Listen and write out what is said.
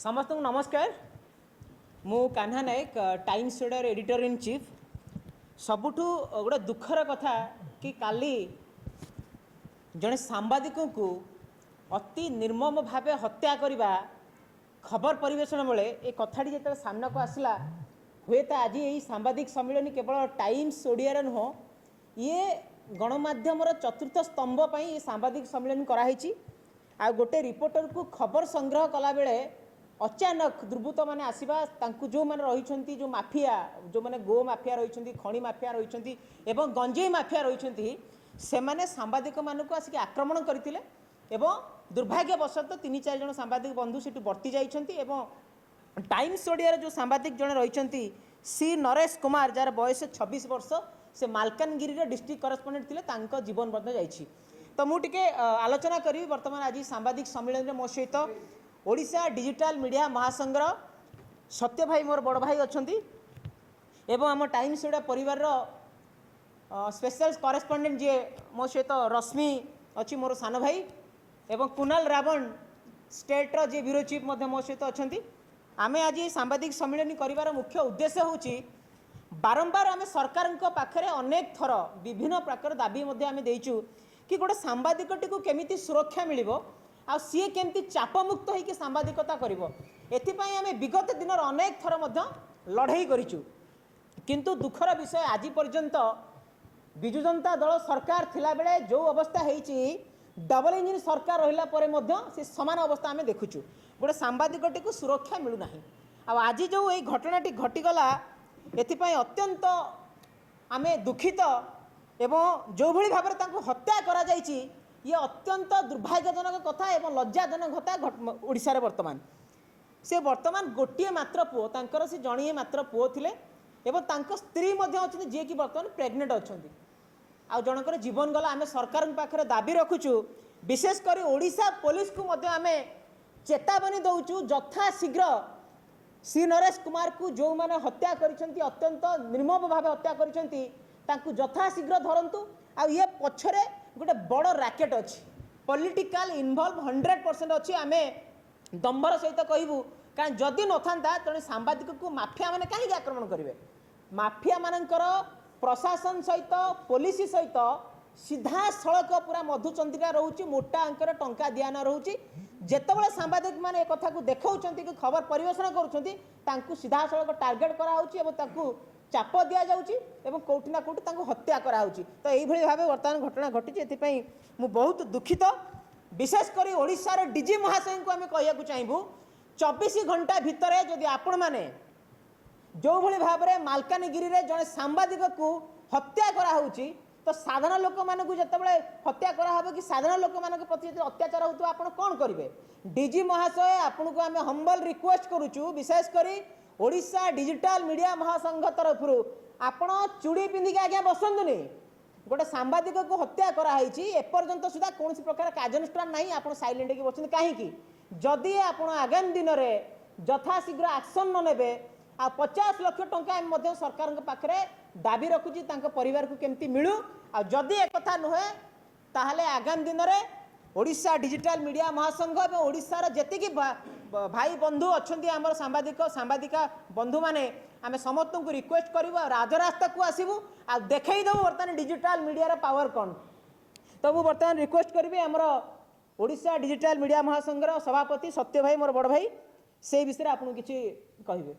ସମସ୍ତଙ୍କୁ ନମସ୍କାର। ମୁଁ କାହ୍ନା ନାୟକ, ଟାଇମ୍ସ ଓଡ଼ିଆର ଏଡ଼ିଟର ଇନ୍ ଚିଫ୍। ସବୁଠୁ ଗୋଟେ ଦୁଃଖର କଥା କି କାଲି ଜଣେ ସାମ୍ବାଦିକଙ୍କୁ ଅତି ନିର୍ମମ ଭାବେ ହତ୍ୟା କରିବା ଖବର ପରିବେଷଣ ବେଳେ ଏ କଥାଟି ଯେତେବେଳେ ସାମ୍ନାକୁ ଆସିଲା, ହୁଏତ ଆଜି ଏହି ସାମ୍ବାଦିକ ସମ୍ମିଳନୀ କେବଳ ଟାଇମ୍ସ ଓଡ଼ିଆର ନୁହଁ, ଇଏ ଗଣମାଧ୍ୟମର ଚତୁର୍ଥ ସ୍ତମ୍ଭ ପାଇଁ ଏ ସାମ୍ବାଦିକ ସମ୍ମିଳନୀ କରାହେଇଛି। ଆଉ ଗୋଟେ ରିପୋର୍ଟରକୁ ଖବର ସଂଗ୍ରହ କଲାବେଳେ ଅଚାନକ ଦୁର୍ବୃତ୍ତମାନେ ଆସିବା, ତାଙ୍କୁ ଯେଉଁମାନେ ରହିଛନ୍ତି, ଯେଉଁ ମାଫିଆ, ଯେଉଁମାନେ ଗୋ ମାଫିଆ ରହିଛନ୍ତି, ଖଣି ମାଫିଆ ରହିଛନ୍ତି ଏବଂ ଗଞ୍ଜେଇ ମାଫିଆ ରହିଛନ୍ତି, ସେମାନେ ସାମ୍ବାଦିକମାନଙ୍କୁ ଆସିକି ଆକ୍ରମଣ କରିଥିଲେ ଏବଂ ଦୁର୍ଭାଗ୍ୟବଶତଃ ତିନି ଚାରି ଜଣ ସାମ୍ବାଦିକ ବନ୍ଧୁ ସେଠୁ ବର୍ତ୍ତି ଯାଇଛନ୍ତି। ଏବଂ ଟାଇମ୍ସ ଓଡ଼ିଆର ଯେଉଁ ସାମ୍ବାଦିକ ଜଣେ ରହିଛନ୍ତି, ସି ନରେଶ କୁମାର, ଯାହାର ବୟସ 26 ବର୍ଷ, ସେ ମାଲକାନଗିରିର ଡିଷ୍ଟ୍ରିକ୍ଟ କରେସ୍ପଣ୍ଡେଣ୍ଟ ଥିଲେ, ତାଙ୍କ ଜୀବନ ମଧ୍ୟ ଯାଇଛି। ତ ମୁଁ ଟିକେ ଆଲୋଚନା କରିବି ବର୍ତ୍ତମାନ ଆଜି ସାମ୍ବାଦିକ ସମ୍ମିଳନୀରେ। ମୋ ସହିତ ଓଡ଼ିଶା ଡିଜିଟାଲ ମିଡ଼ିଆ ମହାସଂଘର ସତ୍ୟ ଭାଇ, ମୋର ବଡ଼ ଭାଇ ଅଛନ୍ତି ଏବଂ ଆମ ଟାଇମ୍ସ ଓଡ଼ିଆ ପରିବାରର ସ୍ପେଶାଲ କରେସ୍ପଣ୍ଡେଣ୍ଟ ଯିଏ ମୋ ସହିତ ରଶ୍ମି ଅଛି, ମୋର ସାନ ଭାଇ, ଏବଂ କୁନାଲ ରାବଣ, ଷ୍ଟେଟ୍ର ଯିଏ ବ୍ୟୁରୋ ଚିଫ୍ ମଧ୍ୟ ମୋ ସହିତ ଅଛନ୍ତି। ଆମେ ଆଜି ସାମ୍ବାଦିକ ସମ୍ମିଳନୀ କରିବାର ମୁଖ୍ୟ ଉଦ୍ଦେଶ୍ୟ ହେଉଛି, ବାରମ୍ବାର ଆମେ ସରକାରଙ୍କ ପାଖରେ ଅନେକ ଥର ବିଭିନ୍ନ ପ୍ରକାର ଦାବି ମଧ୍ୟ ଆମେ ଦେଇଛୁ କି ଗୋଟେ ସାମ୍ବାଦିକଟିକୁ କେମିତି ସୁରକ୍ଷା ମିଳିବ ଆଉ ସିଏ କେମିତି ଚାପମୁକ୍ତ ହେଇକି ସାମ୍ବାଦିକତା କରିବ। ଏଥିପାଇଁ ଆମେ ବିଗତ ଦିନର ଅନେକ ଥର ମଧ୍ୟ ଲଢ଼େଇ କରିଛୁ। କିନ୍ତୁ ଦୁଃଖର ବିଷୟ, ଆଜି ପର୍ଯ୍ୟନ୍ତ ବିଜୁ ଜନତା ଦଳ ସରକାର ଥିଲାବେଳେ ଯେଉଁ ଅବସ୍ଥା ହେଇଛି, ଡବଲ ଇଞ୍ଜିନ୍ ସରକାର ରହିଲା ପରେ ମଧ୍ୟ ସେ ସମାନ ଅବସ୍ଥା ଆମେ ଦେଖୁଛୁ। ଗୋଟେ ସାମ୍ବାଦିକଟିକୁ ସୁରକ୍ଷା ମିଳୁନାହିଁ। ଆଉ ଆଜି ଯେଉଁ ଏଇ ଘଟଣାଟି ଘଟିଗଲା, ଏଥିପାଇଁ ଅତ୍ୟନ୍ତ ଆମେ ଦୁଃଖିତ ଏବଂ ଯେଉଁଭଳି ଭାବରେ ତାଙ୍କୁ ହତ୍ୟା କରାଯାଇଛି, ଇଏ ଅତ୍ୟନ୍ତ ଦୁର୍ଭାଗ୍ୟଜନକ କଥା ଏବଂ ଲଜ୍ଜାଜନକ କଥା ଓଡ଼ିଶାରେ ବର୍ତ୍ତମାନ। ସେ ବର୍ତ୍ତମାନ ଗୋଟିଏ ମାତ୍ର ପୁଅ ତାଙ୍କର, ସେ ଜଣିଏ ମାତ୍ର ପୁଅ ଥିଲେ ଏବଂ ତାଙ୍କ ସ୍ତ୍ରୀ ମଧ୍ୟ ଅଛନ୍ତି, ଯିଏକି ବର୍ତ୍ତମାନ ପ୍ରେଗନେଣ୍ଟ ଅଛନ୍ତି। ଆଉ ଜଣଙ୍କର ଜୀବନ ଗଲା। ଆମେ ସରକାରଙ୍କ ପାଖରେ ଦାବି ରଖୁଛୁ, ବିଶେଷ କରି ଓଡ଼ିଶା ପୋଲିସକୁ ମଧ୍ୟ ଆମେ ଚେତାବନୀ ଦେଉଛୁ, ଯଥାଶୀଘ୍ର ଶ୍ରୀ ନରେଶ କୁମାରକୁ ଯେଉଁମାନେ ହତ୍ୟା କରିଛନ୍ତି, ଅତ୍ୟନ୍ତ ନିର୍ମମ ଭାବେ ହତ୍ୟା କରିଛନ୍ତି, ତାଙ୍କୁ ଯଥାଶୀଘ୍ର ଧରନ୍ତୁ। ଆଉ ଇଏ ପଛରେ ଗୋଟେ ବଡ଼ ରାକେଟ୍ ଅଛି, ପଲିଟିକାଲ ଇନଭଲ୍ଭ 100% ଅଛି, ଆମେ ଦମ୍ଭର ସହିତ କହିବୁ। କାରଣ ଯଦି ନଥାନ୍ତା, ତେଣୁ ସାମ୍ବାଦିକକୁ ମାଫିଆମାନେ କାହିଁକି ଆକ୍ରମଣ କରିବେ? ମାଫିଆମାନଙ୍କର ପ୍ରଶାସନ ସହିତ, ପୋଲିସ ସହିତ ସିଧାସଳଖ ପୁରା ମଧୁଚନ୍ଦ୍ରିକା ରହୁଛି, ମୋଟା ଅଙ୍କର ଟଙ୍କା ଦିଆନ ରହୁଛି। ଯେତେବେଳେ ସାମ୍ବାଦିକମାନେ ଏ କଥାକୁ ଦେଖାଉଛନ୍ତି କି ଖବର ପରିବେଷଣ କରୁଛନ୍ତି, ତାଙ୍କୁ ସିଧାସଳଖ ଟାର୍ଗେଟ୍ କରାହେଉଛି ଏବଂ ତାଙ୍କୁ ଚାପ ଦିଆଯାଉଛି ଏବଂ କେଉଁଠି ନା କେଉଁଠି ତାଙ୍କୁ ହତ୍ୟା କରାହେଉଛି। ତ ଏଇଭଳି ଭାବେ ବର୍ତ୍ତମାନ ଘଟଣା ଘଟିଛି, ଏଥିପାଇଁ ମୁଁ ବହୁତ ଦୁଃଖିତ। ବିଶେଷ କରି ଓଡ଼ିଶାର ଡିଜି ମହାଶୟଙ୍କୁ ଆମେ କହିବାକୁ ଚାହିଁବୁ, 24 ଘଣ୍ଟା ଭିତରେ ଯଦି ଆପଣମାନେ, ଯେଉଁଭଳି ଭାବରେ ମାଲକାନଗିରିରେ ଜଣେ ସାମ୍ବାଦିକକୁ ହତ୍ୟା କରାହେଉଛି, ତ ସାଧାରଣ ଲୋକମାନଙ୍କୁ ଯେତେବେଳେ ହତ୍ୟା କରାହେବ କି ସାଧାରଣ ଲୋକମାନଙ୍କ ପ୍ରତି ଯେତେବେଳେ ଅତ୍ୟାଚାର ହେଉଥିବ, ଆପଣ କ'ଣ କରିବେ? ଡିଜି ମହାଶୟ, ଆପଣଙ୍କୁ ଆମେ ହମ୍ବଲ ରିକ୍ୱେଷ୍ଟ କରୁଛୁ, ବିଶେଷ କରି ଓଡ଼ିଶା ଡିଜିଟାଲ ମିଡ଼ିଆ ମହାସଂଘ ତରଫରୁ, ଆପଣ ଚୁଡ଼ି ପିନ୍ଧିକି ଆଜ୍ଞା ବସନ୍ତୁନି। ଗୋଟେ ସାମ୍ବାଦିକକୁ ହତ୍ୟା କରାହେଇଛି, ଏପର୍ଯ୍ୟନ୍ତ ସୁଦ୍ଧା କୌଣସି ପ୍ରକାର କାର୍ଯ୍ୟାନୁଷ୍ଠାନ ନାହିଁ, ଆପଣ ସାଇଲେଣ୍ଟ ହେଇକି ବସଛନ୍ତି କାହିଁକି? ଯଦି ଆପଣ ଆଗାମୀ ଦିନରେ ଯଥାଶୀଘ୍ର ଆକ୍ସନ୍ ନ ନେବେ, ଆଉ 50 ଲକ୍ଷ ଟଙ୍କା ଆମେ ମଧ୍ୟ ସରକାରଙ୍କ ପାଖରେ ଦାବି ରଖୁଛି, ତାଙ୍କ ପରିବାରକୁ କେମିତି ମିଳୁ। ଆଉ ଯଦି ଏକଥା ନୁହେଁ, ତାହେଲେ ଆଗାମୀ ଦିନରେ ଓଡ଼ିଶା ଡିଜିଟାଲ ମିଡ଼ିଆ ମହାସଂଘ ଏବଂ ଓଡ଼ିଶାର ଯେତିକି ଭାଇ ବନ୍ଧୁ ଅଛନ୍ତି, ଆମର ସାମ୍ବାଦିକ ସାମ୍ବାଦିକା ବନ୍ଧୁମାନେ, ଆମେ ସମସ୍ତଙ୍କୁ ରିକ୍ୱେଷ୍ଟ କରିବୁ ଆଉ ରାଜରାସ୍ତାକୁ ଆସିବୁ ଆଉ ଦେଖେଇ ଦେବୁ ବର୍ତ୍ତମାନ ଡିଜିଟାଲ ମିଡ଼ିଆର ପାୱାର କ'ଣ। ତ ମୁଁ ବର୍ତ୍ତମାନ ରିକ୍ୱେଷ୍ଟ କରିବି, ଆମର ଓଡ଼ିଶା ଡିଜିଟାଲ ମିଡ଼ିଆ ମହାସଂଘର ସଭାପତି ସତ୍ୟ ଭାଇ, ମୋର ବଡ଼ ଭାଇ, ସେଇ ବିଷୟରେ ଆପଣଙ୍କୁ କିଛି କହିବେ।